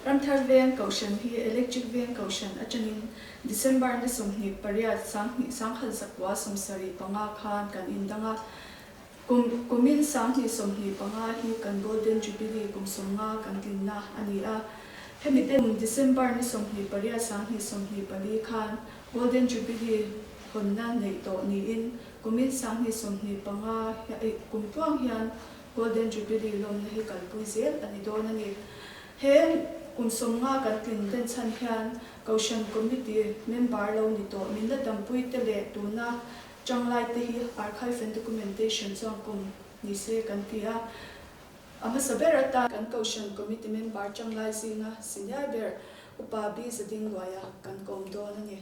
Ramthar Veng Kohhran hi Electric Veng Kohhran atangin December ni 28 2175 khan kan indang a. Kum kumin 2025 hi kan Golden Jubilee kum 50 kan tlinna a ni a. Hemi te kum December ni 28 2024 khan Golden Jubilee hawnna neih tawh niin kumin 2025 kum tluang hian Golden Jubilee lawmna hi kalpui zel a ni dawn a ni. He kum 50 kan tlin den chhan hian Kohhran Committee member lo ni tawh min la dampui te leh tuna Changlai te hi archive and documentation chuan kum ni se kan ti a. A hmasa ber atan kan Kohhran Committee member Changlai zinga senior ber Upa B Zadingluaia kan kawm dawn a ni.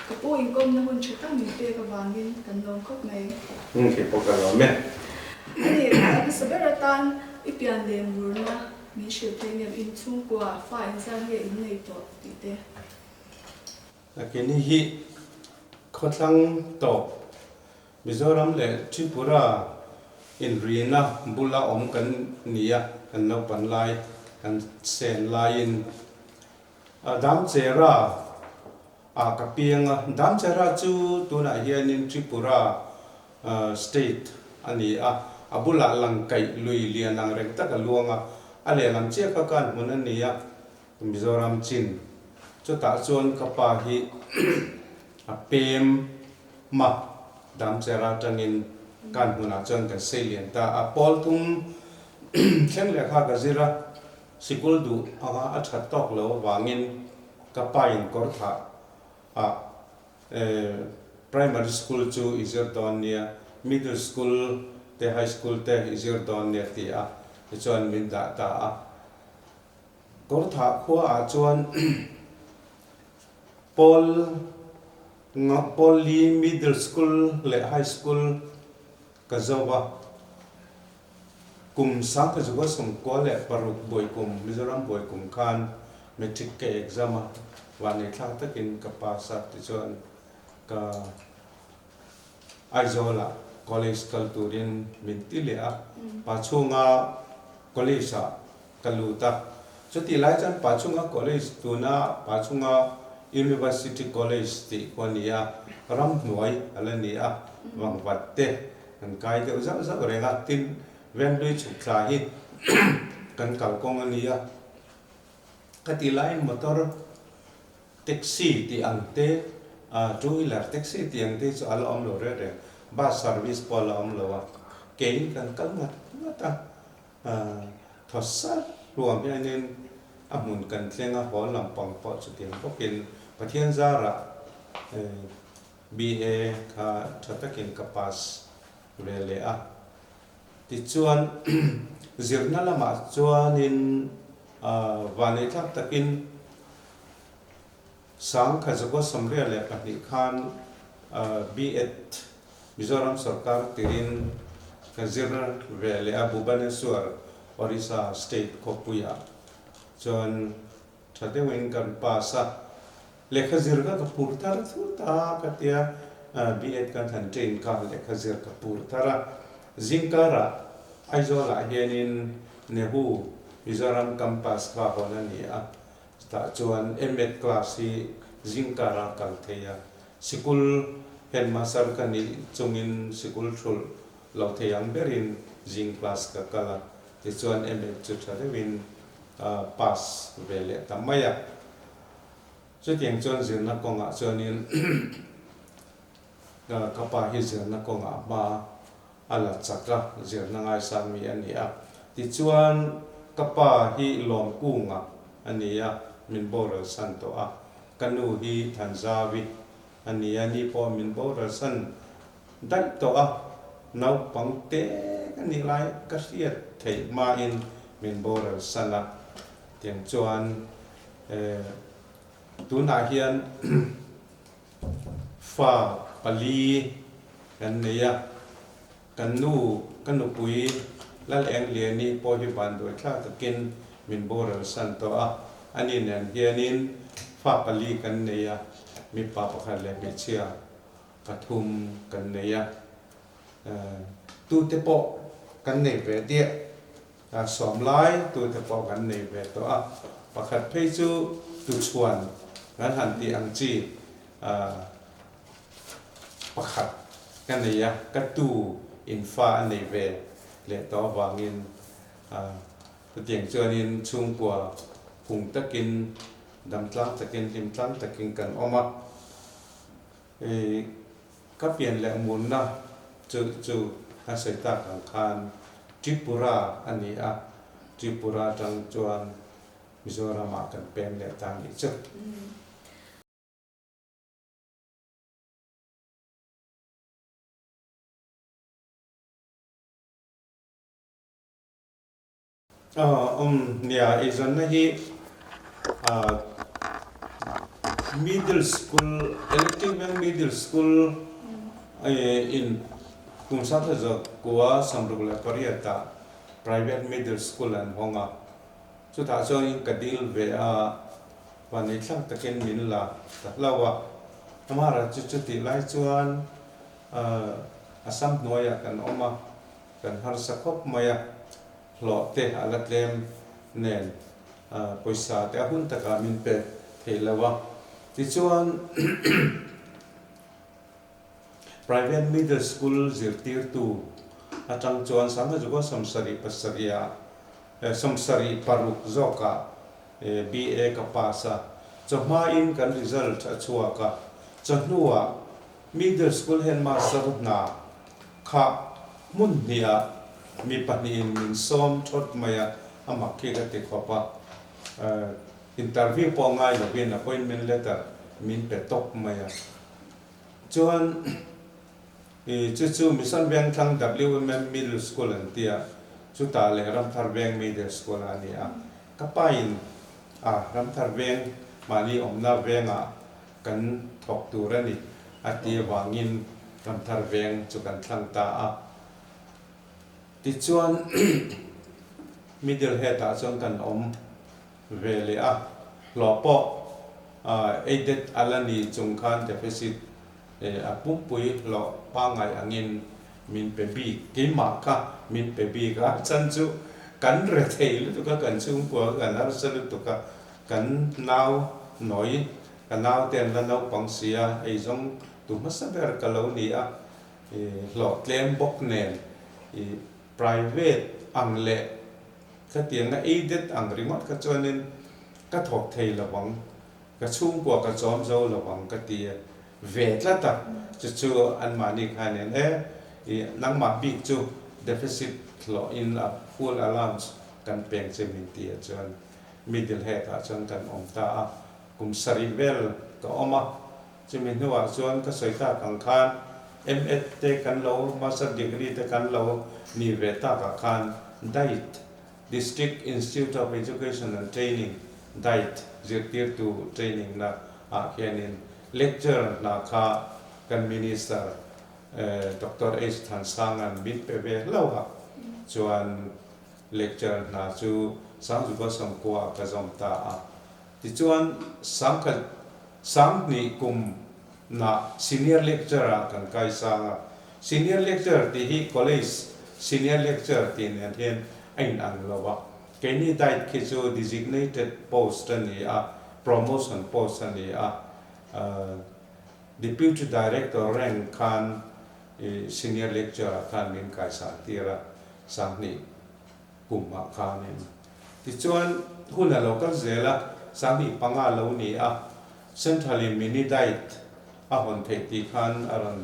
Ka pu inkawmna hun tha tak min pek avangin kan lawm khawp mai. Hmun khi pawh ka lawm e. A ni, a hmasa ber atan i pian leh murna min hrilh thei ngem inchhungkua fa inzar nge in nei tawh tih te. Keini hi khawthlang tawp Mizoram leh Tripura inrina bula awm kan ni a, kan naupan lai, kan sen laiin Damchera ah ka piang a. Damchera chu tunah hianin Tripura state a ni a, a bulah Langkaih lui lian ang reng tak a luang a, a lehlam chiah kha kan hmun a ni a. Mizoram chin chutah chuan ka pa hi a pem ma Damcher atangin kan hmunah chuan kan sei lian ta a, pawl thum thleng leh kha ka zir a, sikul duh anga a that tawk lo avangin ka pa in kawr thah ah primary school chu i zir dawn nia, middle school te high school te i zir dawn nia ti a tichuan min dah ta a. Kawrthah khuaah chuan Paul Paul Lee Middle School leh High School ka zo a, kum 1996 Bawikum, Mizoram Bawikum khan Matric ka exam a, vanneithlak takin ka pass a, tichuan ka Aizawlah college kal turin min ti leh a, Pachhunga College-ah ka lut a. Chutih lai chuan Pachhunga College tuna Pachhunga University College tih khu a ni a, ramhnuai a la ni a, vangvat te kan kai deuh zauh zauh reng a, tin Venglui chhuk thla hi kan kalkawng a ni a. Ka tih laiin motor taxi tih ang te, two wheeler taxi tih ang te chu a la awm lo reng reng, bus service pawh a la awm lo a, kein kan kal ngat ngat a. Thaw sar ruam hianin a hmun kan thleng a, haw lampang pawh chutiang bawkin Pathian zarah BA kha tha takin ka pass ve leh a. Tichuan zirna lamah chuanin vaneitlak takin 1972 khan B.Ed Mizoram sorkar tirin ka zir ve leh a, Bhubaneswar, Orissa state khawpuiah chuan tha deuhin kan pass a. Lehkha zir kha ka pur thar thut a ka tia, B.Ed kan han train kha lehkha zir ka pur thar a. Zingkarah Aizawlah hianin Nehu Mizoram campus kha hawn a ni a, Chutah chuan M.Ed class hi zingkar a kal thei a, sikul headmaster ka nih chungin sikul thulh lo thei ang berin zing class ka kal a, tichuan M.Ed chu tha deuhin pass ve leh ta mai a. Chutiang chuan zirna kawngah chuanin ka pa hi zirna kawngah hma a la chak a, zirna ngaisang mi a ni a. Tichuan, ka pa hi Lawmkunga a ni a, min boral san tawh a. Ka nu hi Thanzavi a ni a, ni pawh min boral san daih tawh a. Naupang te ka nih lai ka hriat theih hmain min boral san a. Tiang chuan tunah hian Fa pali kan nei a, kan nu, ka nupui Lalengliani pawh hi vanduai thlak takin min boral san tawh a, ani nen hianin fa pali kan nei a, mipa pakhat leh hmeichhia pathum kan nei a, tute pawh kan nei ve diah. Sawm lai tute pawh kan nei ve tawh a. Pakhat phei chu tuchhuan kan han tih ang chi pakhat ka nei a, ka tu in fa a nei ve leh tawh avangin chutiang chuanin chhungkua phung takin damtlang takin hlimtlang takin kan awm a. Ka pian leh munna chu chu kan sawi tak ang khan Tripura a ni a, Tripura atang chuan Mizoramah kan peng leh ta nih chu. Awm nia, eizawnna hi middle school, electric veng middle school in kum sangkhat zawk kua 68 ah private middle school an hawng a, chutah chuanin ka dil ve a, vanneithlak takin min la ta hlauh a, amaherawhchu chutih lai chuan Assam hnuaiah kan awm a. Kan harsa khawp mai a, hlawh te a la tlem nen pawisa te a hun takah min pe thei lo a. Tichuan Private Middle School zirtirtu atang chuan Sanghazuka 77 ah 76 zawkah BA ka pass a, chawhmain kan result a chhuak a, chawhnuah Middle School Headmaster hna kha hmun hniah mi pahnihin min sawm thawt mai a, a mak khi ka ti khawp a. Interview pawh ngai lovin appointment letter min pe tawp mai a. Chuan i chu chu Mission Vengthlang WMM Middle School an ti a, chutah leh Ramthar Veng Middle School a ni a. Ka pain a Ramthar Veng mahni awmna vengah kan thawk tur a ni a ti avangin Ramthar Veng chu kan thlang ta a. Tichuan Middle Head ah chuan kan awm ve leh a, hlawh pawh aided a la ni chung khan deficit a pumpui hlawh pangngai angin min pe bik, keimah kha min pe bik a, chan chu kan rethei lutuk a, kan chhungkua kan harsa lutuk a, kan nau nawi Ka naute an la naupang si a, eizawng tu hmasa ber ka lo ni a, i hlawh tlem bawk nen i private ang leh khatianga aided ang ringawt kha chuanin ka thawk thei lo ang, ka chhungkua ka chawm zo lo ang ka ti ve tlat a, chu chu anmahni khanin e i nangmah bik chu deficit hlawhin a full allowance kan peng che min ti ah chuan middle head ah chuan kan awm ta a. Kum sarih vel ka awm a, chumi hnuah chuan ka sawi tak ang khan MEd te kan lo, Master Degree te kan lo ni ve takah khan DIET, District Institute of Education and Training, DIET, zirtirtu training na ah hianin lecture hna kha kan Minister Doctor H Thansanga'n min pe ve hlauh a, chuan lecture hna chu Sangzuka Sawmkua ka zawm ta a. Tichuan, sangkhat sanghnih kum nah Senior Lecturer ah kan kai sang a. Senior Lecturer tih hi College Senior Lecturer tih nen hian a inang lo a. Keini diet khi chu designated post a ni a, promotion post a ni a. Deputy Director rank khan Senior Lecturer ah khan min kai sang tir a, sanghnih kum ah khanin. Tichuan, hun a lo kal zel a, 2005 lo ni a, Central in mini diet a hawn theih tih khan a rawn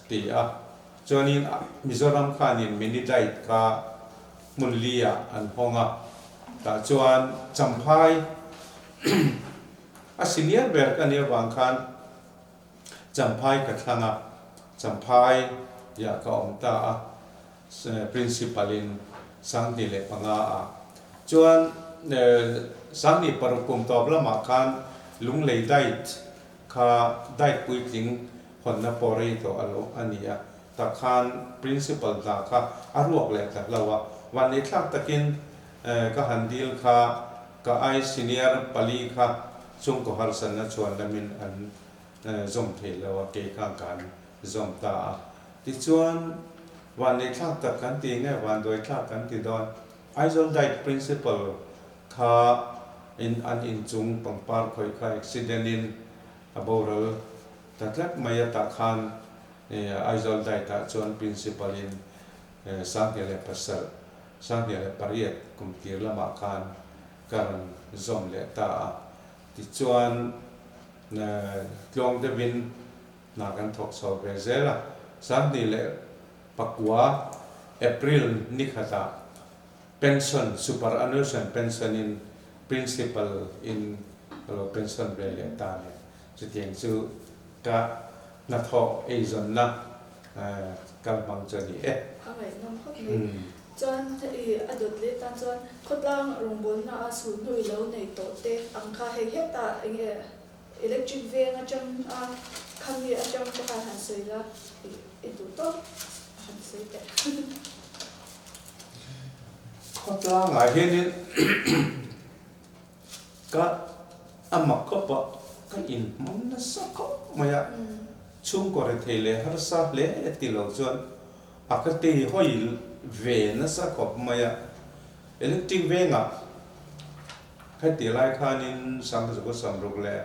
ti a. Chuanin Mizoram khanin mini diet kha hmun li ah an hawng a, tah chuan Champhai a senior ber ka nih avang khan Champhai ka thlang a, Champhai ah ka awm ta a. Principal in 2005 ah chuan 2006 kum tawp lamah khan Lunglei Diet kha Diet puitling hawnna pawh rei tawh a lo a ni a, tah khan Principal hna kha a ruak leh ta hlo a, vanneithlak takin ka han dil kha ka ai senior pali kha chungkaw harsatna chuan lamin an zawm thei lo a, kei khan ka han zawm ta a. Tichuan, vanneihthlak tak kan ti nge vanduaithlak kan ti dawn? Aizawl Diet Principal kha. kha in an inchung pangpar khawih kha accident in a boral ta tlat mai a tah khan Aizawl diet ah chuan Principal in 2007, 2008 kum tir lamah khan ka rawn zawm leh ta a. Tichuan tluang deuhin hna kan thawk chho ve zel a. 2009 April ni khatah pension, superannuation pension in Principal in ka lo pension ve leh ta a ni. Chutiang chu ka hnathawh eizawnna kal hmang chu a ni e. A ngaihnawm khawp mai. Chuan i a dawt leh tan chuan khawtlang rawngbawlna a sulhnu i lo nei tawh te ang kha hei hetah eng nge electric veng atang a khami atang te khan han sawi la i duh tawk a han sawi teh. Khawtlangah hianin Ka a mak khawp a, ka inhmang nasa khawp mai a, chhungkaw rethei leh harsa hle ti lo chuan a ka tei hawi ve nasa khawp mai a. Electric vengah heti lai khanin Sangzuka samruk leh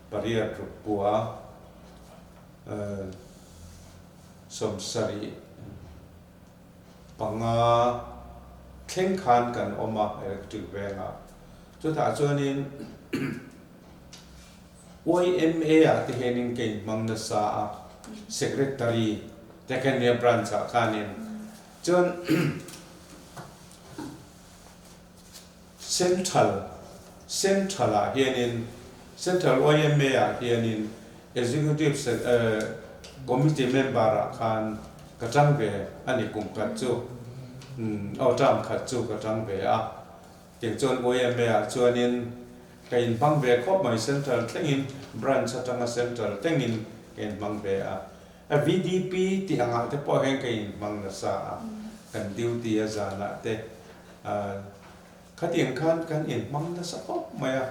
pariat ruk kua 70 panga thleng khan kan awm a electric vengah. Chutah chuanin YMA ah te hianin ka inhmang nasa a, Secretary te kha nia branch ah khanin. Chuan Central, Central ah hianin, Central YMA ah hianin Executive Committee member ah khan ka tang ve a ni kum khat chu, aw term khat chu ka tang ve a. Tiang chuan YMA ah chuanin ka inhmang ve khawp mai, Central thlengin, Branch atanga Central thlengin ka inhmang ve a. A VDP tih angah te pawh hian ka inhmang nasa a, kan duty a zanah te khatiang khan kan inhmang nasa khawp mai a.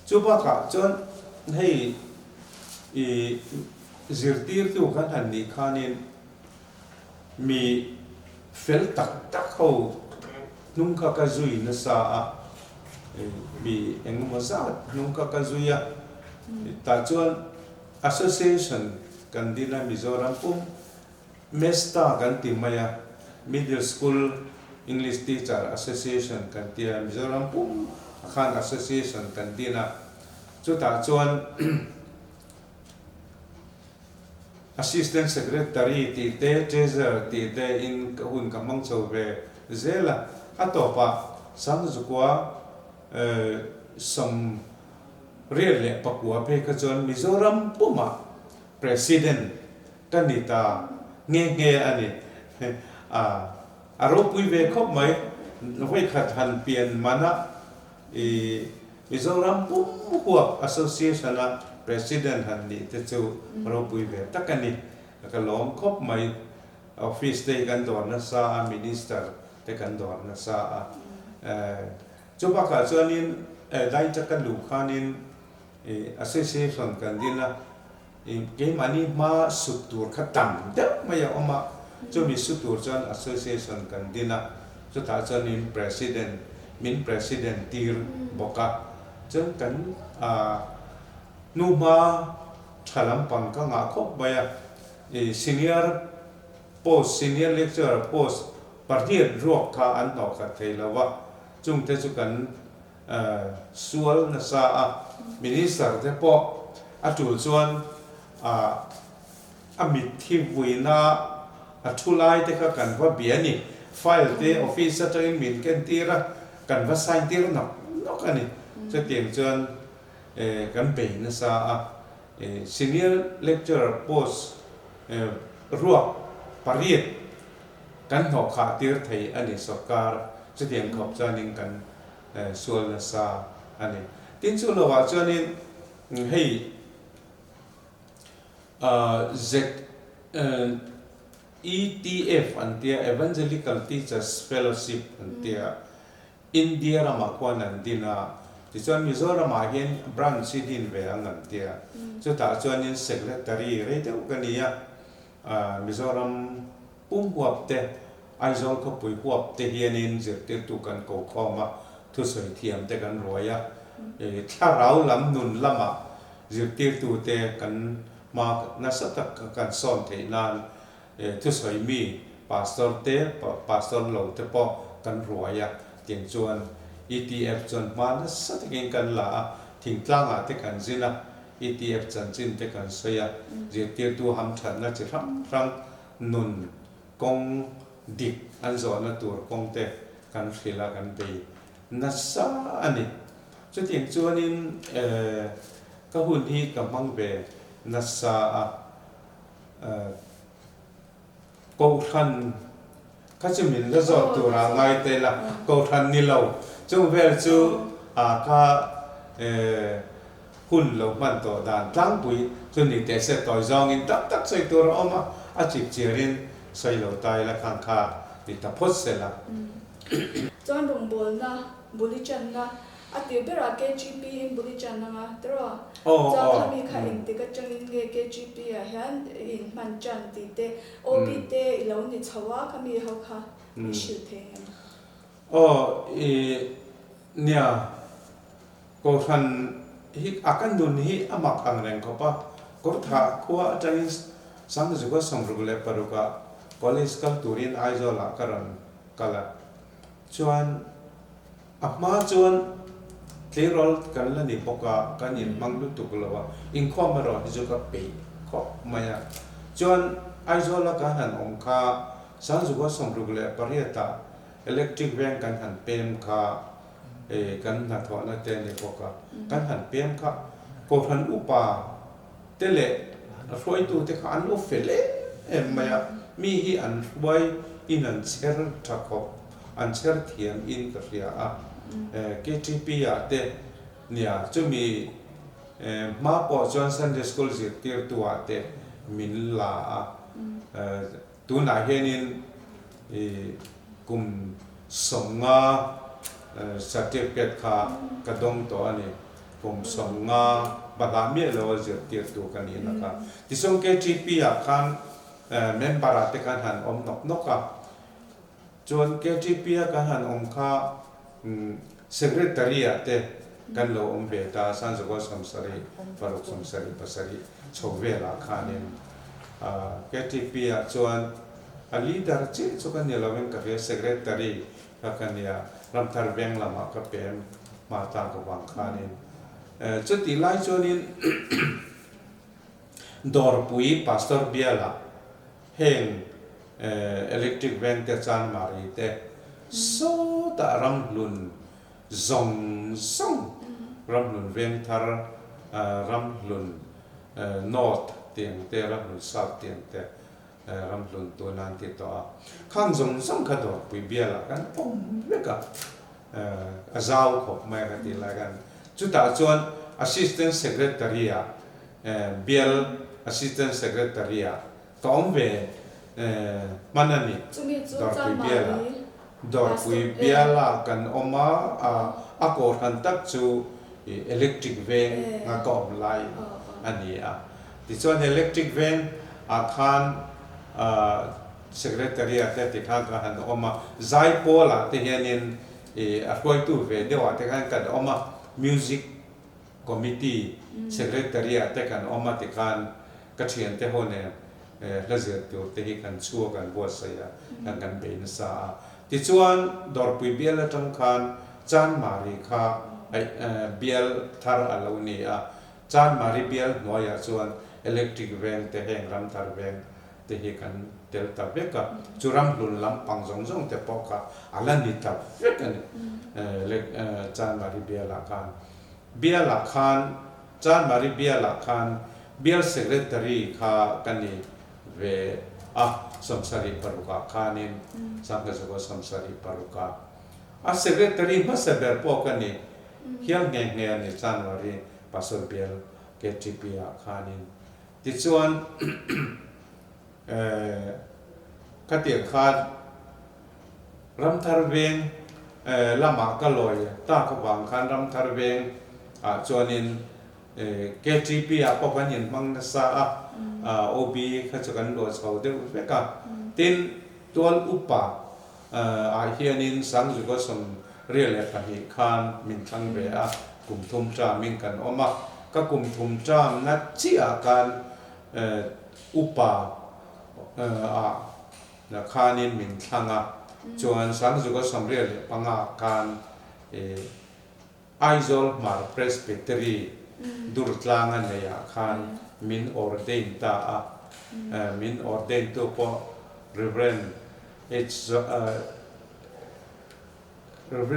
Chu bakah chuan hei i zirtirtu kan han nih khanin mi fel tak tak ho hnung kha ka zui nasa a, mi engemaw zat hnung kha ka zui a, tah chuan Association kan din a Mizoram pum MESTA kan ti mai a, Middle School English Teacher Association kan ti a, Mizoram pum ah khan Association kan din a, chutah chuan Assistant Secretary tih te, Treasurer tih te in ka hun ka hmang chho ve zel a, a tawpah Sangzukua 79 phei kha chuan Mizoram pumah President ka ni ta nghe nghe a ni. A a ropui ve khawp mai. Vawikhat han pian manah i Mizoram pum huap Association a President han nih te chu ropui ve tak a ni. Ka lawm khawp mai. Office te hi kan dawr nasa a, Minister te kan dawr nasa a. Chu bakah chuanin dai taka luh khanin association kan din a, keimahni hma sut tur kha tam deuh mai a awm a, chumi su tur chuan association kan din a, chutah chuanin president min president tir bawk a, chuan kan hnuhma tha lampang ka ngah khawp mai a, senior post, senior lecturer post pariat ruak kha an hnawh khat thei lo a, chungte chu kan sual nasa a, minister te pawh a tul chuan a mitthi vuina a thu lai te kha kan va bia a ni, file te office atangin min ken tir a, kan va sign tir nawk nawk a ni, chutiang chuan kan bei nasa a. Senior Lecturer post ruak pariat kan hnawh khah tir thei a ni sorkar chutiang khawp chuanin kan sual nasa a ni. Tin chu lovah chuanin hei ZETF an tia Evangelical Teachers Fellowship an tia India ramah khuan an din a, tichuan Mizoramah hian branch hi din ve ang an ti a, chutah chuanin secretary rei deuh ka ni a, Mizoram pum huap te, Aizawl khawpui huap te hianin zirtirtu kan ko khawm a, thusawi thiam te kan ruai a, thlarau lam nun lamah zirtirtute kan hma nasa tak kan sawn theih nan thusawi mi pastor te, pastor lo te pawh kan ruai a, tiang chuan ETF chuan hma nasa takin kan la a, thingtlangah te kan zin a, ETF chanchin te kan sawi a, zirtirtu hamthatna chi hrang hrang nun kawng dik an zawhna tur kawng te kan hrilh a, kan bei nasa a ni. Chutiang chuanin ka hun hi ka hmang ve nasa a, Kohhran kha chu min la zawt tur ah ngai tel a, Kohhran ni lo chung vel chu kha hun lo hman tawh dan tlangpui chu ni teh se tawi zawngin tak tak sawi tur a awm a, a chip chiarin sawi lo ta ila khang kha ni ta phawt se la. Chuan rawngbawlna bul i channa a tir berah KGP in bul i chan anga tiraw? Chuan khami kha engtik atangin nge KGP ah hian i inhman chan tih te, OB te i lo ni chho a, khami ho kha min hrilh thei ngem? Aw i nia Kohhran hi a ka nun hi a mak ang reng khawp a, Kawrthah khua atangin Sangzuka 66 ah college kal turin Aizawl ah ka rawn kal a, chuan a hma chuan tleirawl kan la ni bawk a, kan inhmang lutuk lo a, inkhawm erawh hi chu ka peih khawp mai a, chuan Aizawl a kan han awm kha Sangzuka 68 ah Electric veng kan han pem kha e kan hnathawhna te a ni bawk a, kan han pem kha Kohhran upa te leh hruaitu te kha an lo fel em em mai a, mi hi an hruai in an chher tha khawp, an chher thiam in ka hria a, KTP ah te nia chumi hma pawh chuan Sunday School zirtirtu ah te min la a. Tunah hianin i kum 50 certificate kha ka dawng tawh a ni. Kum 50 bahlah miah lo a zirtirtu ka nih na kha. Tichuan KTP ah khan member ah te khan han awm nawk nawk a. Chuan KTP a kan han awm kha secretary ah te kan lo awm ve ta, Sanzawka 76, 67 chho velah khanin KTP ah chuan a leader chiah chu ka ni lovin ka hria, secretary kha ka nia, Ramthar veng lamah ka pem hma ta ka vang khanin. Chutih lai chuanin Dawrpui Pastor bialah heng electric veng te Chanmari te sawtah Ramhlun zawng zawng Ramhlun Vengthar Ramhlun North tih ang te Ramhlun South tih ang te Ramhlun tuna an ti tawh a khang zawng zawng kha Dawrpui bialah kan awm vek a a zau khawp mai a ka tih lai khan chutah chuan Assistant Secretary ah Bial Assistant Secretary ah ka awm ve hman a ni. Dawrpui bialah Dawrpui bialah kan awm a, a kawhhran tak chu electric veng a ka awm lai a ni a. Tichuan electric veng ah khan Secretary ah te tikhan ka han awm a, Zaipawl ah te hianin a hruaitu ve deuh ah te khan kan awm a, music Committee Secretary ah te kan awm a tikhan ka thiante ho nen hla zir tur te hi kan chhuak an buatsaih a, kan kan bei nasa a. Tichuan Dawrpui bial atang khan Chanmari kha bial thar a lo ni a, Chanmari bial hnuaiah chuan Electric veng te heng Ramthar veng te hi kan tel ta vek a, chu ramhlun lampang zawng zawng te pawh kha a la ni ta vek a ni. Chanmari bialah khan bialah khan Chanmari bialah khan bial secretary kha ka ni ve a, 76 ah khanin Sanghazuka 76 ah a secretary hmasa ber pawh ka ni hial nghe nghe a ni Chanmari Pastor bial KTP ah khanin. Tichuan khatiang khan Ramthar veng lamah ka lawi tak avang khan Ramthar veng ah chuanin KTP ah pawh kan inhmang nasa a, OB kha chu kan luah chho deuh vek a. Tin, tual upa ah hianin Sangzuka Rial leh pahnih khan min thlang ve a, kum thum term in kan awm a, ka kum thum term na chiah ah khan upa ah khanin min thlang a, chuan Sangzuka 75 ah khan Aizawl Hmar Presbytery Durtlang a neih ah khan min ordain ta a, min ordain tu pawh Rev. H. Rev.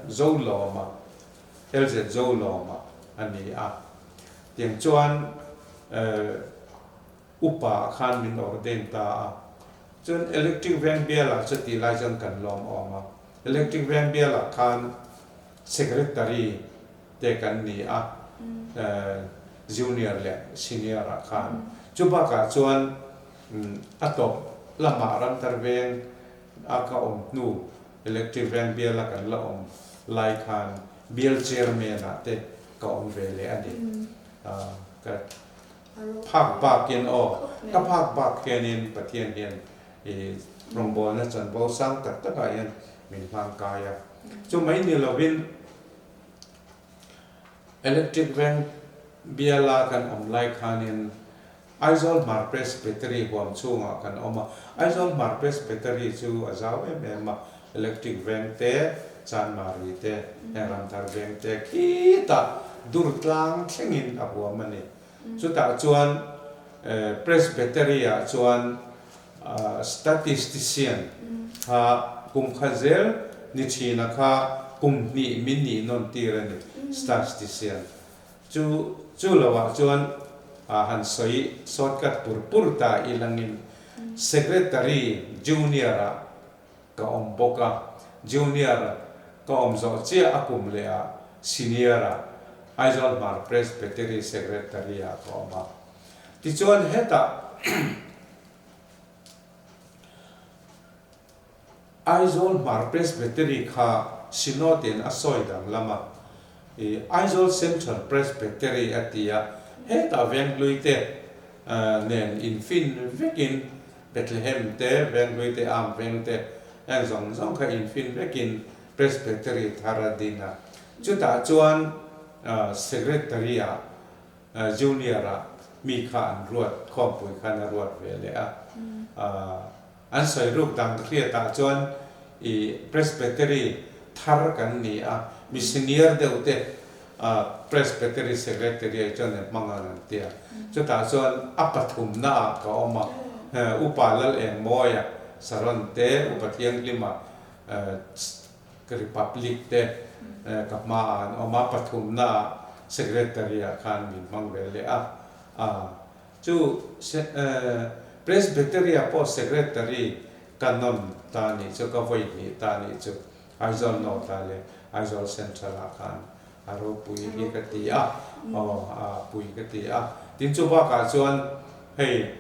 Zolawma, LZ Zolawma a ni a. Tiang chuan upa ah khan min ordain ta a. Chuan Electric Veng bialah chuti lai chuan kan lawm awm a. Electric Veng bialah khan Secretary te kan ni a, Junior leh Senior ah khan. Chu bakah chuan a tawp lamah Ramthar Veng a ka awm hnu Electric Veng biala kan la awm lai khan Bial Chairman ah te ka awm ve leh a ni. Ka phak bakin aw, ka phak bak hianin Pathian hian i rawngbawlna chanvo sang tak takah hian min hlang kai a. Chu mai ni lovin Electric Veng biala kan awm lai khanin Aizawl Hmar Presbytery huam chhungah kan awm a. Aizawl Hmar Presbytery chu a zau em em a, Electric Veng te, Chanmari te, heng Ramthar Veng te khitah Durtlang thlengin a huam a ni. Chutah chuan Presbytery ah chuan statistician kha kum kha zel ni thina kha kum hnih min nih nawn tir a ni, statistician chu chu lo ah chuan han sawi shortcut pur pur ta ilangin Secretary junior ah ka awm bawk a, junior ka awm zawh chiah a kum leh ah senior ah Aizawl Hmar Presbytery Secretary ah ka awm a. Tichuan hetah Aizawl Hmar Presbytery kha Synod in a sawi danglam a, i Aizawl Central Presbytery a ti a, hetah Venghlui te nen infin vekin Bethlehem te, Venghlui te, Am Veng te, heng zawng zawng kha infin vekin Presbytery thar a din a. Chutah chuan Secretary ah Junior ah mi kha an ruat, khawmpui khan a ruat ve leh a. An sawi ruk dang hriat ah chuan i Presbytery thar kan ni a, mi senior deuh te Presbytery Secretary ah chuan an hmang ang an ti a. Chutah chuan a pathumna ah ka awm a, Upa Lal Engmawia Saron te, Upa Thianghlima Republic te ka hma ah an awm a, pathumna ah Secretary ah khan min hmang ve leh a, chu Presbytery ah pawh Secretary ka nawn ta nih chu, ka vawi hnih ta nih chu Aizawl North ah leh Aizawl Central ah khan a ropui hi ka ti a, aw a pui ka ti a. Tin chu bakah chuan hei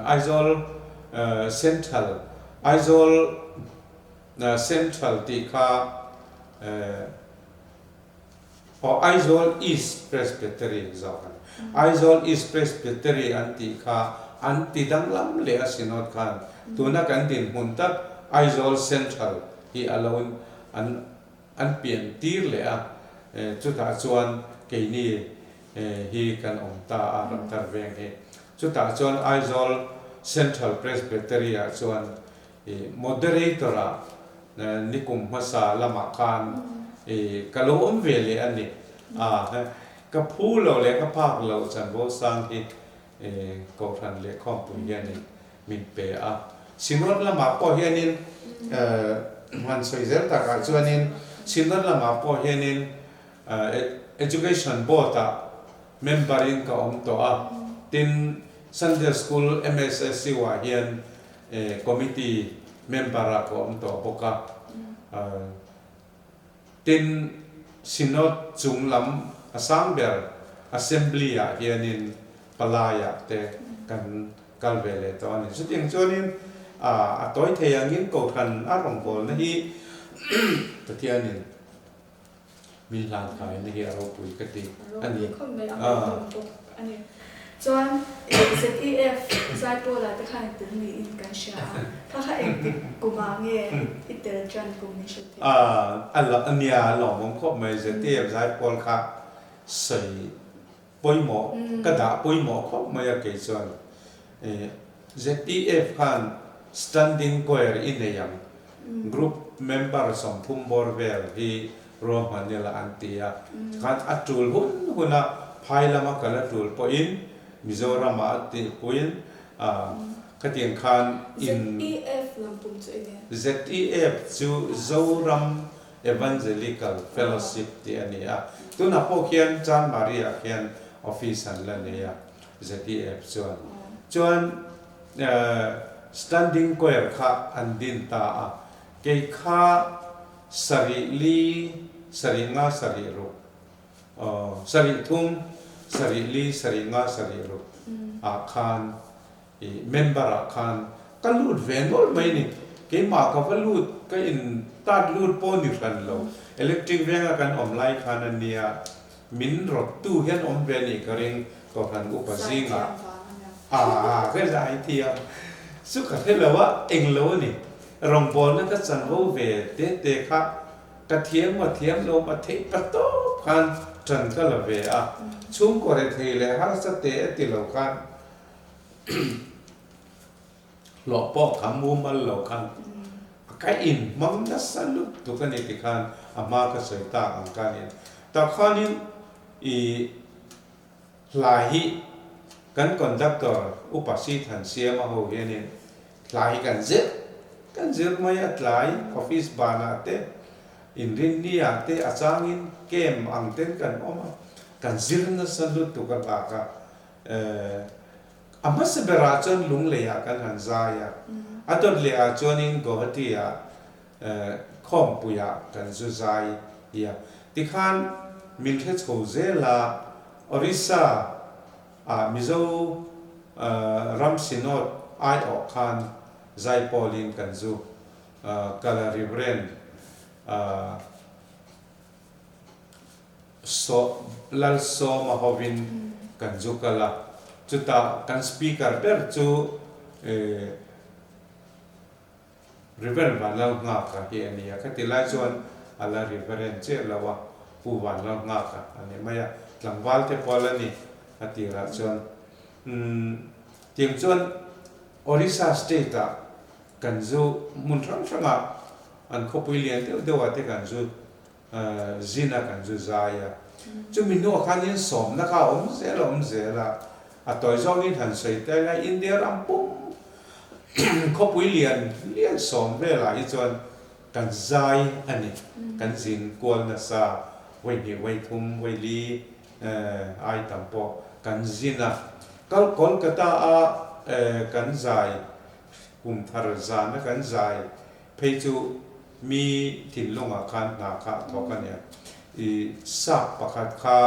Aizawl Central, Aizawl Central tih kha aw Aizawl East Presbytery zawk a ni. Aizawl East Presbytery an tih kha an ti danglam leh a Synod khan tuna kan dinhmun tak Aizawl Central hi a lo an an pian tir leh a, chutah chuan keini hi kan awm ta a Ramthar Veng hi. Chutah chuan Aizawl Central Presbytery ah chuan I moderator ah nikum hmasa lamah khan i ka lo awm ve leh a ni. A ka phu lo leh ka phak lo chanvo sang hi Kohhran leh Khawmpui hianin min pe a. Synod lamah pawh hianin han sawi zel takah chuanin Synod lamah pawh hianin Education Board ah member in ka awm tawh a. Tin, Sunday School MSSU ah hian Committee member ah ka awm tawh bawk a. Tin, Synod chung lam a sang ber Assembly ah hianin palai ah te kan kal ve leh tawh a ni. Chutiang chuanin a tawi thei angin Kohhran a rawngbawlna hi Pathianin Min hlan kai na hi a ropui ka ti a ni. A ropui khawp mai, a ngaihnawm bawk a ni. Chuan ZEF Zaipawla te khan i tel niin kan hria a, kha kha engtik kumah nge i tel tan kum min hrilh theih? A nia, a lawmawm khawp mai. ZEF Zaipawl kha sawi pawimawh, ka dah pawimawh khawp mai a kei chuan. ZEF khan Standing Choir i nei ang, group member 30 bawr vel hi ruahman ila an ti a, tikhan a tul hun huna phai lama kal a tul pawhin Mizoramah a tih puiin khatiang khan in. ZEF lam pum chu eng nge? ZEF chu Zoram Evangelical Fellowship tih a ni a, tunah pawh khian Chanmari-ah khian office an la nei a ZEF chuan. Chuan Standing Choir kha an din ta a, kei kha Sarih li, sarih nga, sarih ruk, aw, sarih thum, sarih li, sarih nga, sarih ruk ah khan i member ah khan ka lut ve nawlh mai ni. Keimah ka va lut, ka in tat lut pawh ni hran lo. Electric venga kan awm lai khan a nia, min rawttu hian awm ve nih ka ring, Kohhran upa zingah a ka zai thiam chu ka hre lo a, englo a ni. Rawngbawlna ka chanvo ve te te kha ka thiam maw thiam lo maw theih pa tawp khan tan ka la ve a, chhungkaw rethei leh harsa te a ti lo khan hlawh pawh kha mumal lo khan ka inhmang nasa lutuk a ni ti khan a hma ka sawi tak ang khanin tah khanin i Hla hi kan conductor Upa Sithansiama ho hianin hla hi kan zir kan zir mai a tlai office banah te inrinni ah te a changin camp ang ten kan awm a kan zir nasa lutuk a hlak a a hmasa berah chuan Lunglei ah kan han zai a a dawt leh ah chuanin Guwahati ah khawmpui ah kan zu zai hi a tikhan min hre chho zel a Orissa ah Mizo ram Synod aiawh khan zaipawl in kan zu kal a Reverend Lalsawma hovin kan zu kal a chutah kan speaker ber chu Reverend Vanlalnghaka hi a ni a, khati lai chuan a la Reverend chiah lo a, Pu Vanlalnghaka a ni mai a, tlangval te pawh a la ni a tirah chuan. Umm tiang chuan Orissa state ah kan zu hmun hrang hrangah an khawpui lian deuh deuh ah te kan zu zin a kan zu zai a, chumi hnuah khanin sawmna kha a awm zel a awm zel a, a tawi zawngin han sawi ta ila India ram pum khawpui lian lian sawm velah hi chuan kan zai a ni, kan zin kual nasa, vawi hnih vawi thum vawi li ai tam pawh kan zin a, kal Kolkata a kan zai kum thar zana kan zai Phei chu mi thinlungah khan hna kha a thawk a nia. I sap pakhat kha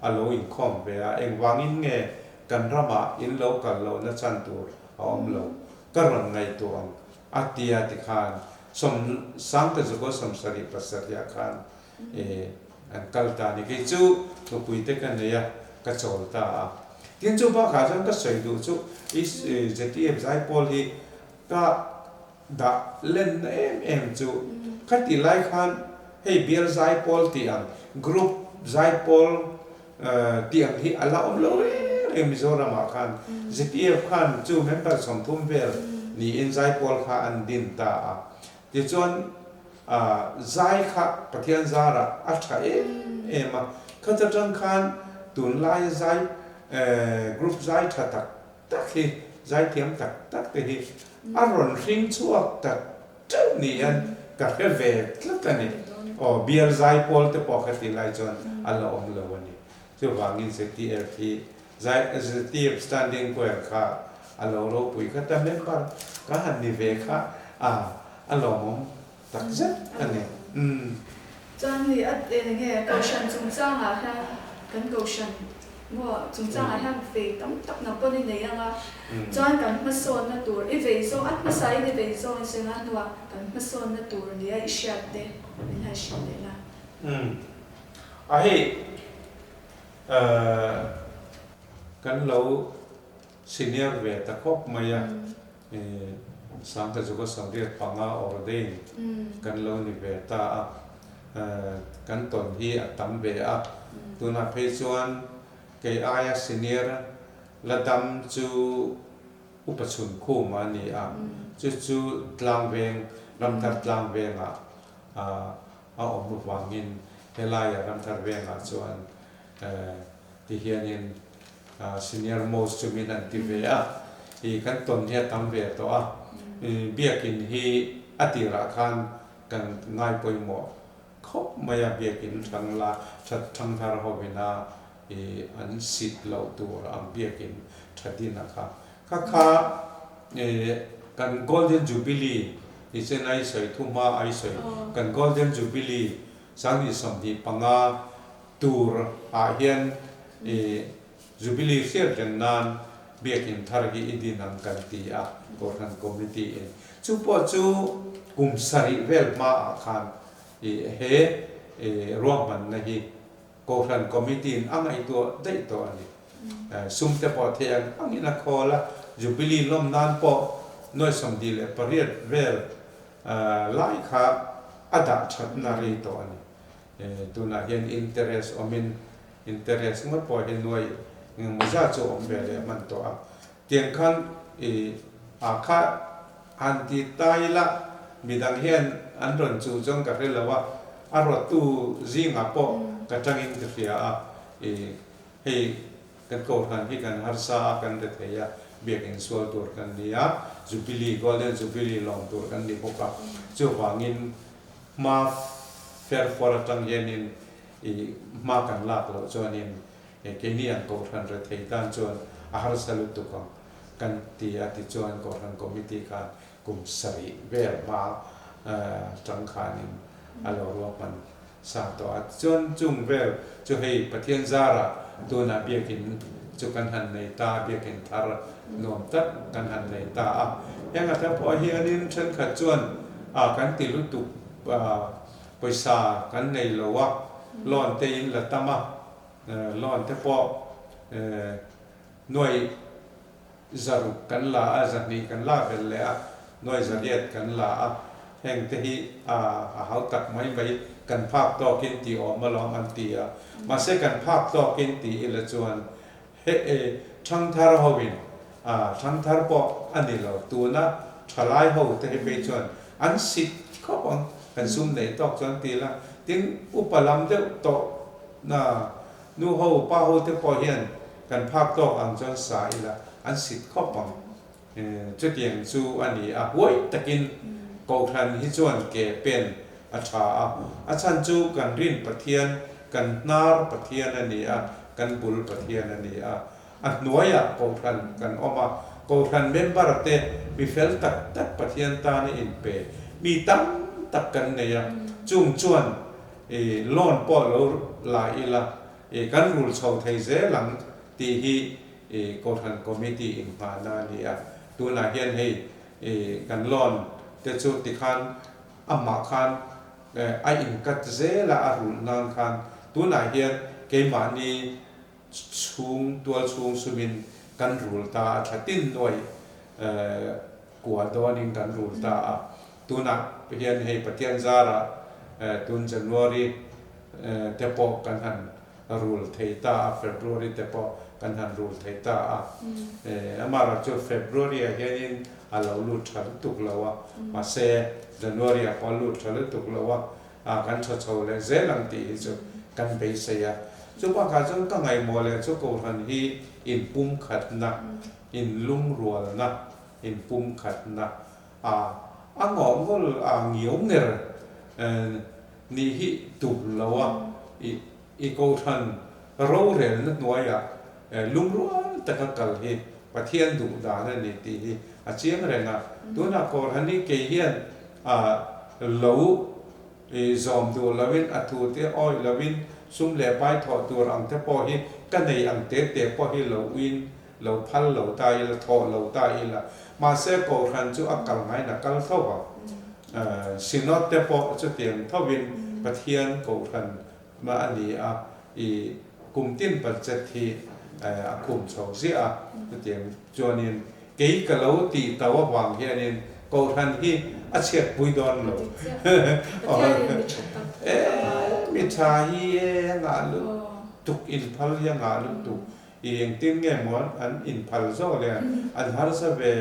a lo inkhawm ve a, engvangin nge kan ramah in lo kal lohna chan tur a awm lo, ka rawn ngaihtuah ang a tia tikhan Sangtazukaw 77 ah khan i an kal ta a ni. Kei chu nupui te ka nei a, ka chawl ta a. Tin chu bakah chuan ka sawi duh chu i ZTF Zaipawl hi ka Dah lenna em em chu khati lai khan hei bial zaipawl tih ang group zaipawl tih ang hi a la awm lo reng reng Mizoramah khan ZPF khan chu member 30 vel niin zaipawl kha an din ta a tichuan zai kha Pathian zarah a tha em em a khata tang khan tunlaia zai group zai tha tak tak hi zaithiam tak tak te hi a rawn hring chhuak tak teuh niin ka hre ve tlat a ni. Aw bial zaipawl te pawh kha ti lai chuan a la awm lo a ni. Chuvangin ZTF hi zai ZTF Standing Choir kha a lo ropui kha ta member ka han ni ve kha a a lawmawm tak zet a ni. Umm. Chuan hei a eng nge Kohhran chungchangah hian kan Kohhran maw chungchangah hian vei tam tak nang pawn i nei ang a, chuan kan hmasawnna tur i vei zawng a hmasain i vei zawng i sawi ang a hnuah kan hmasawnna tur nia i hriat te min han hrilh leh la. Umm. A hei eh. Kan lo senior ve ta khawp mai a, Sangte Zuka 85 ordain kan lo ni ve ta a, kan tawn hi a tam ve a. Tunah phei chuan kei aia senior la dam chu Upa Chhunkhum a ni a, chu chu Tlangveng, Ramthar Tlangvengah a awm avangin helaia Ramthar Vengah chuan ti hianin senior most chu min an ti ve a, ih kan tawn hi a tam ve tawh a, biakin hi a tirah khan kan ngai pawimawh khawp mai a, biakin thang la thangthar hovina ih an sit loh tur ang biakin tha din a kha. Kha kha ih kan Golden Jubilee tih chen ai sawi thu hma ai sawi kan Golden Jubilee 2025 tur ah hian ih Jubilee hriat reng nan biakin thar hi i din ang kan ti a Kohhran Committee in. Chu pawh chu kum sarih vel hma ah khan ih he ih ruahmanna hi Kohhran Committee in a ngaihtuah daih tawh a ni. Sum te pawh thei ang angin a khawl a, Jubilee lawm nan pawh nuai 28 vel lai kha a dah thatna rei tawh a ni. Tunah hian interest awmin interest ngawt pawh hi nuai engemaw zat chu awm ve leh hman tawh a. Tiang khan i a kha han ti ta ila midang hian an rawn chuh chuan ka hre lo a, a rawttu zingah pawh ka tangin ka hria a, i hei kan kohhran hi kan harsa a, kan re thei a, biakin sual tur kan ni a, Jubilee, Golden Jubilee lawm tur kan ni bawk a, chuvangin hma fer fawr atang hianin i hma kan lak loh chuanin Keini ang Kohhran rethei tan chuan a harsa lutuk ang kan ti a tichuan Kohhran Committee khan kum sarih vel hma tang khanin a lo ruahman sa tawh a. Tichuan chung vel chu hei Pathian zarah tunah biakin chu kan han nei ta a, biakin thar nuam tak kan han nei ta a. Heng atang pawh hianin thenkhat chuan kan ti lutuk pawisa kan nei lo a, loan te in la tam a. Loan te pawh nuai zaruk kan la a, 200 kan la belh leh a, nuai 800 kan la a, heng te hi a hau tak mai mai kan phak tawkin tih awm alawm an ti a, mahse kan phak tawkin tih ila chuan he thangthar hoin thangthar pawh a ni lo, tuna thalai ho te hi phei chuan an sit khawp ang, kan sum neih tawk chuan ti ila, tin upa lam deuh tawh Na nu ho, pa ho te pawh hian kan phak tawk ang chuan sa ila an sit khawp ang. Chutiang chu a ni a, huai takin Kohhran hi chuan ke pen a tha a, a chhan chu kan rin Pathian, kan hnar Pathian a ni a, kan bul Pathian a ni a. A hnuaiah Kohhran kan awm a, Kohhran member te mi fel tak tak Pathian tana inpe mi tam tak kan nei a, chung chuan I loan pawh lo la ila i kan rul chho thei zel ang tih hi i Kohhran Committee inhmahna a ni a. Tunah hian hei i kan loan te chu tikhan amah khan a inkat zel a, a rulh nan khan tunah hian keimahni chhung tual chhung sumin kan rul ta a, tha tin nuai kua dawnin kan rul ta a. Tunah hian hei Pathian zarah tun January te pawh kan han rul thei ta a, February te pawh kan han rul thei ta a. Amaherawhchu chu February ah hianin a lo lut tha lutuk lo a, mahse January ah pawh a lut tha lutuk lo a, kan tha chho leh zel ang tih hi chu kan beisei a. Chu bakah chuan ka ngaihmawh leh chu Kohhran hi inpumkhatna, inlungrualna, inpumkhatna a a ngawh ngawl a ngiau nger nih hi tum lo a, i Kohhran rorelna hnuaiah lungrual taka kal hi Pathian duh dan a ni tih hi a chiang reng a. Tunah Kohhran hi kei hian lo zawm duh loin a thu te awih loin sum leh pai thawh tur ang te pawh hi ka nei ang te te pawh hi lo uin lo phal lo ta ila, thawh lo ta ila. Mahse Kohhran chu a kal ngaiin a kal tho vang. Synod te pawh chutiang thovin Pathian Kohhran a ni a, i kum tin budget hi a khum chho ziah a, chutiang chuanin kei ka lo tih tau avang hianin Kohhran hi a chhiatpui dawn lo. Mi tha hi e a ngah lutuk, inphal hi a ngah lutuk. I engtin nge maw an inphal zawk le, an harsa ve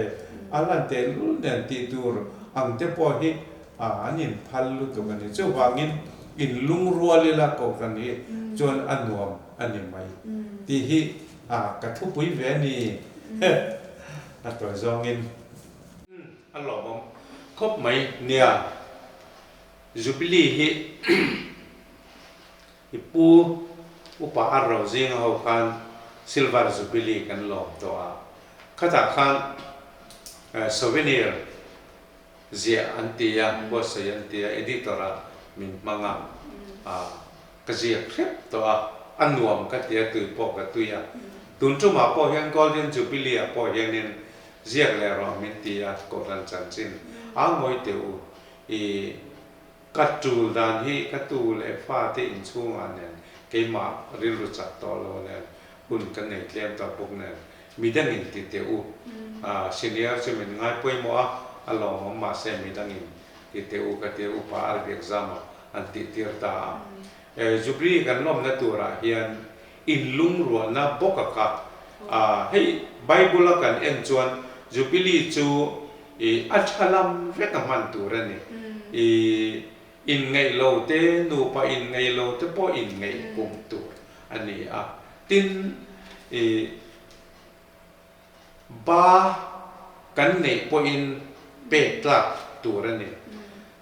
a lan tehlul nen tih tur ang te pawh hi an inphal lutuk a ni. Chuvangin inlungrual ila Kohhran hi chuan a nuam a ni mai tih hi ka thupui ve a ni. A tawi zawngin. A lawmawm khawp mai nia. Jubilee hi i pu upa ar ro zinga ho khan Silver Jubilee kan lawm tawh a, khatah khan souvenir ziah an ti a, buatsaih an ti a, editor ah min hmang a, ka ziak hrep tawh a, a nuam ka ti a, tui pawh ka tui a. Tun tumah pawh hian Golden Jubilee ah pawh hianin ziak leh rawh min ti a, Kohhran chanchin a ngawi teh u, i ka tul dan hi ka tu leh fa te inchhungah nen keimah rilru chak tawh lo nen hun ka nei tlem tawh bawk nen midangin ti teh u, senior chu min ngai pawimawh a, a lawmawm mahse midangin ti teh u ka tia upa a ri exam ah an tih tir ta a. Jubilee kan lawmna turah hian inlungruahna bawk a kha. Hei Bible a kan en chuan Jubilee chu i a tha lam vek a hman tur a ni. I inngeih lo te, nupa inngeih lo te pawh inngeih kum tur a ni a. Tin, i ba kan neih pawhin pek tlak tur a ni.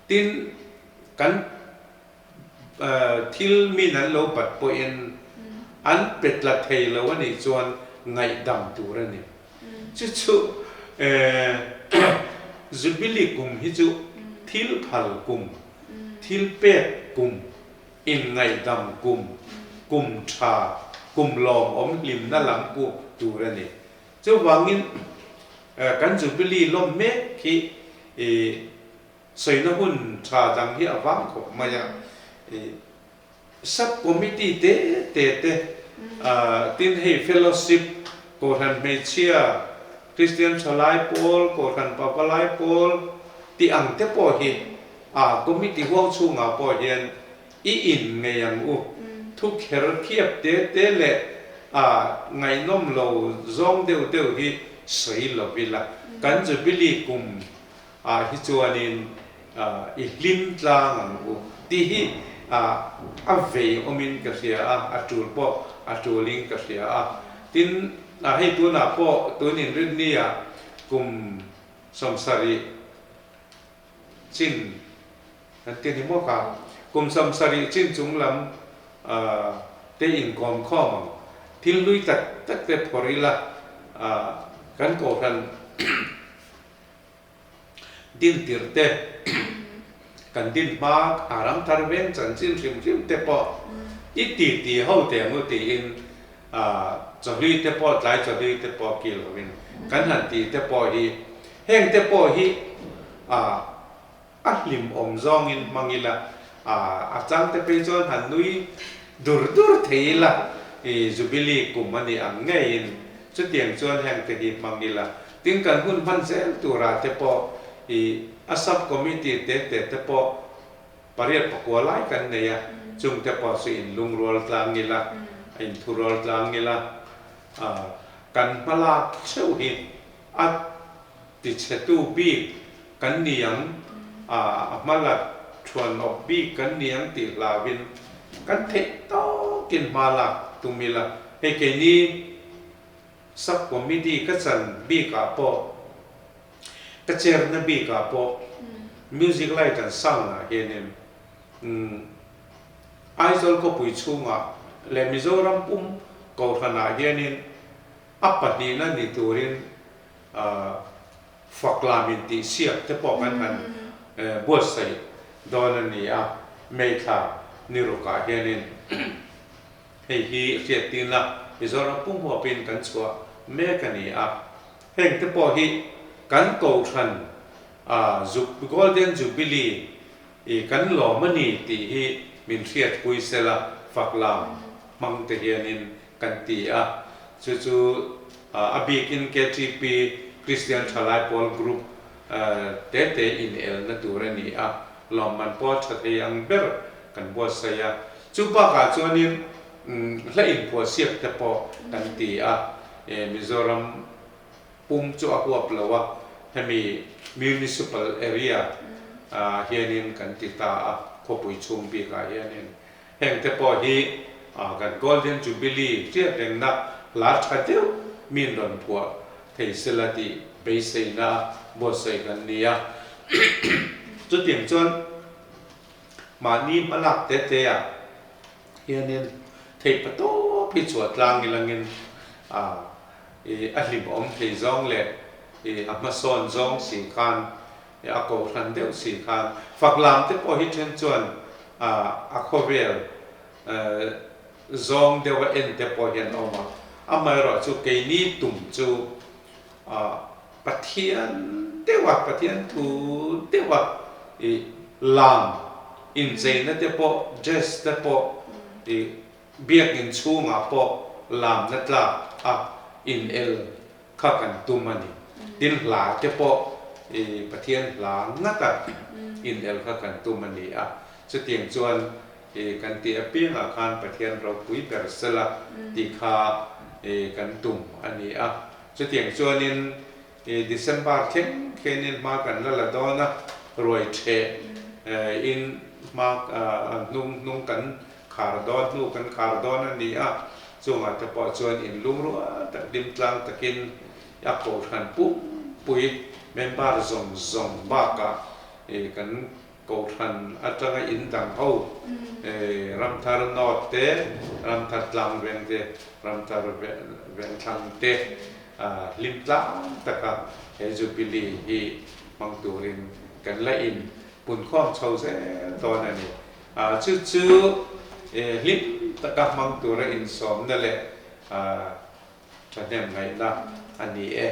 Tin, kan thil min an lo bat pawhin an pe tla thei lo a nih chuan ngaihdam tur a ni. Chu chu Jubilee kum hi chu thil phal kum, thil pek kum, inngaihdam kum, kum tha, kum lawmawm hlimna lam pu tur a ni. Chuvangin kan Jubilee lawm mek hi Sawina hun tha dang hi a vang khawp mai a, Sub Committee te te te tin hei Fellowship, Kohhran Hmeichhia, Kristian Thalai Pawl, Kohhran Pavalai Pawl tih ang te pawh hi a Committee huang chhungah pawh hian i in ngei ang u. Thu kher khiap te te leh a ngaihnawm lo zawng deuh deuh hi sawi lo ila. Kan Jubilee kum ah hi chuanin i hlim tlang ang u tih hi a vei awmin ka hria a, a tul pawh a tulin ka hria a. Tin, hei tunah pawh tun inrinni-ah kum 70 chin kan ti ni maw kha, kum 70 chin chung lam te inkawm khawm ang, thil hlui tak tak te phawrh ila kan kohhran Dintir te, kan din hma a ram thar veng chanchin hrim hrim te pawh i ti ti ho teh ang u tiin chawhlui te pawh tlai chawhlui te pawh kil lovin kan han tih te pawh hi heng te pawh hi a hlimawm zawngin hmang ila, a changte phei chuan han nui dur dur thei ila, i Jubilee kum a nih ang ngeiin chutiang chuan hengte hi hmang ila. Tin, kan hun hman zel turah te pawh i a sub committee te te te pawh pariat pakua lai kan nei a, chungte pawh chu inlungrual tlang ila, inthurual tlang ila, kan hmalak theuh hi a tichhetu bik kan ni ang, a hmalat thuan awp bik kan ni ang tih hlauhin kan theih tawkin hma lak tum ila. Hei keini Sub Committee ka chan bikah pawh, ka chairna bikah pawh Music Light and Sound ah hianin Aizawl khawpui chhungah leh Mizoram pum Kohhranah hianin A pahnihna ni turin faklam intih siak te pawh kan han buatsaih dawn a ni a, May thla ni rukah hianin hei hi hriattirna Mizoram pum huapin kan chhuah mek a ni a. Heng te pawh hi kan Kohhran Golden Jubilee I kan lawm a ni tih hi min hriatpui sela faklam hmang te hianin kan ti a. Chu chu a bikin KTP Kristian Thalai Pawl Group te te inelna tur a ni a, lawmman pawh tha thei ang ber kan buatsaih a. Chu bakah chuanin hla inphuahsiak te pawh kan ti a, Mizoram pum chu a huap lo a, hemi Municipal Area ah hianin kan ti ta a, khawpui chhung bikah hianin. Heng te pawh hi kan Golden Jubilee hriat rengna hla tha deuh min rawn phuah thei sela tih beiseina buatsaih kan ni a. Chutiang chuan mahni hmalak te te ah hianin theih patawp hi chhuah tlang ilangin a hlimawm thei zawng leh a hmasawn zawng si khan a kohhran deuh si khan fak lam te pawh hi then chuan a khawvel zawng deuha en te pawh hian a awm a, amaherawh chu keini tum chu Pathian deuha Pathian thu deuha i lam incheina te pawh dress te pawh i biakin chhungah pawh lamna tlak a inel kha kan tum a ni. Tin hla te pawh i Pathian hla ngata inel kha kan tum a ni a. Chutiang chuan i kan tih apiangah khan Pathian ropui ber sela tih kha i kan tum a ni a. Chutiang chuanin i December thleng khenin hma kan la la dawn a, ruai theh in hma hnung hnung kan Khar dawn hnu kan khar dawn a ni a, chungah te pawh chuan in lungrual tak dim tlang takin a kohhran pumpui member zawng zawng bakah kan kohhran atanga in dang ho Ramthar North te, Ramthar Tlangveng te, Ramthar Vengthlang te hlim tlang taka he Jubilee hi hmang turin kan la in punkhawm chho zel dawn a ni. Chu chu hlim taka hmang tura insawmna leh thahnem ngaihna a ni e.